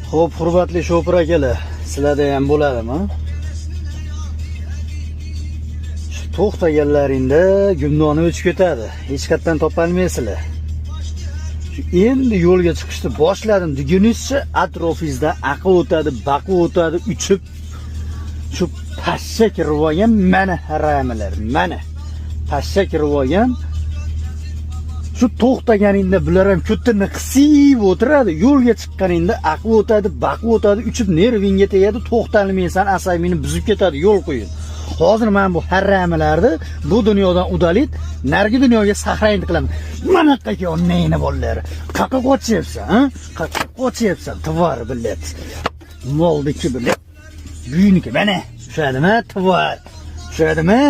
Xo'p, hurmatli shopir akalar, sizlarda ham bo'ladimi? Shu to'xtaganlaringda gumdoni o'chib ketadi. Hech qayerdan topolmaysizlar. Shu endi yo'lga chiqishni boshladim degunizcha atrofingizda aql o'tadi, baqi o'tadi, uchib shu pashsha kirib olgan mana haramilar, mana pashsha kirib olgan. Shu to'xtaganingda bular ham ko'tini qisib o'tiradi. Yo'lga chiqqaningda aql o'tadi, baqi o'tadi, uchib nervingga tegadi, to'xtalmaysan, asabingni buzib ketadi, yo'l qo'yin. Hozir men bu haramilarni bu dunyodan udalit, narigi dunyoga sahrayin qilaman. Mana qaka neyni bolalari. Qaqa qochyapsan, ha? Qaqa qochyapsan, тварь, блядь. Moldiki, блядь. Buyuniki, mana. Tushadimi, тварь? Tushadimi?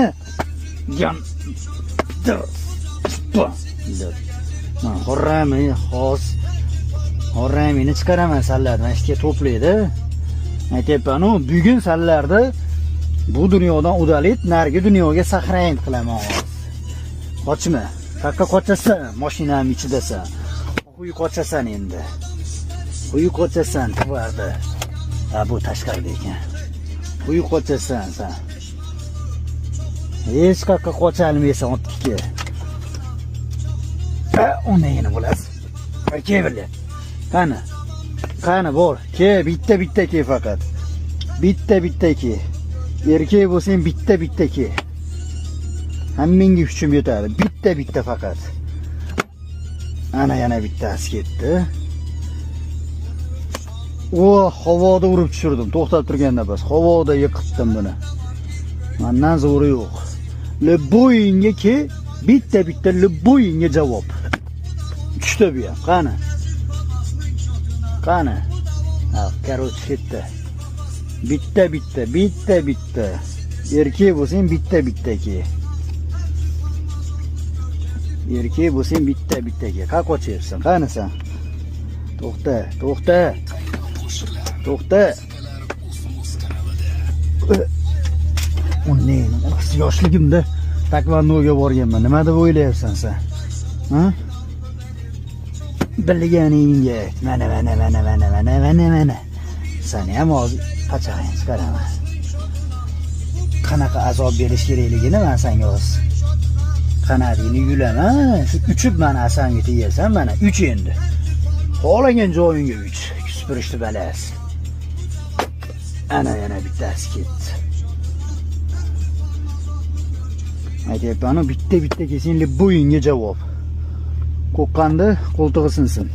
Yan. Horrami, hoz. Horramini chiqaraman sallarni, mana ishga to'playdi. Aytyapman-u, bugun sallarni bu dunyodan udalit, narigi dunyoga sahrayin qilaman hozir. Qochma. Qayerqa qochasan? Mashinam ichidasan. Huy qochasan endi. Huy qochasan, тварь ni. Ha, bu tashqarida ekan. Huy qochasan sen. Hech qayerqa qocholmaysan, otniki. Onagini bo'lasiz. Kel birga. Qani? Qani bor. Ke, bitta bitta ke faqat. Bitta bitta ke. Erkak bo'lsang bitta bitta ke. Hammangga kuchim yetadi. Bitta bitta faqat. Ana yana bittasi ketdi. O, havoda urib tushirdim. To'xtab turganda bas. Havoda yiqitdim buni. Mandan zo'ri yo'q. Любой ingga ke, bitta bitta любой ingga javob. Tushdi bu ham. Qani? Qani? Ha, короче, ketdi. Bitta bitta, bitta bitta. Erkak bo'lsang bitta bitta ke. Erkak bo'lsang bitta bitta ke. Qayerga qochyapsan? Qani sen? To'xta, to'xta. To'xta. Uni yoshligimda taekvondoga borganman. Nima deb o'ylayapsan sen? Ha? Bilganingga ayt. Mana mana mana mana mana mana mana. Seni ham hozir pachag'ing chiqaraman. Qanaqa azob berish kerakligini men senga hozir qanadingni yulaman. Shu uchib mani asamga tegasan, mana uch endi. Xohlagan joyingga uch. Supurishdi balasi. Ana yana bittasi ketdi. Aytyapman-u, bitta bitta kelsang, bo'yingga javob. Qo'rqqanda qo'ltig'i sinsin.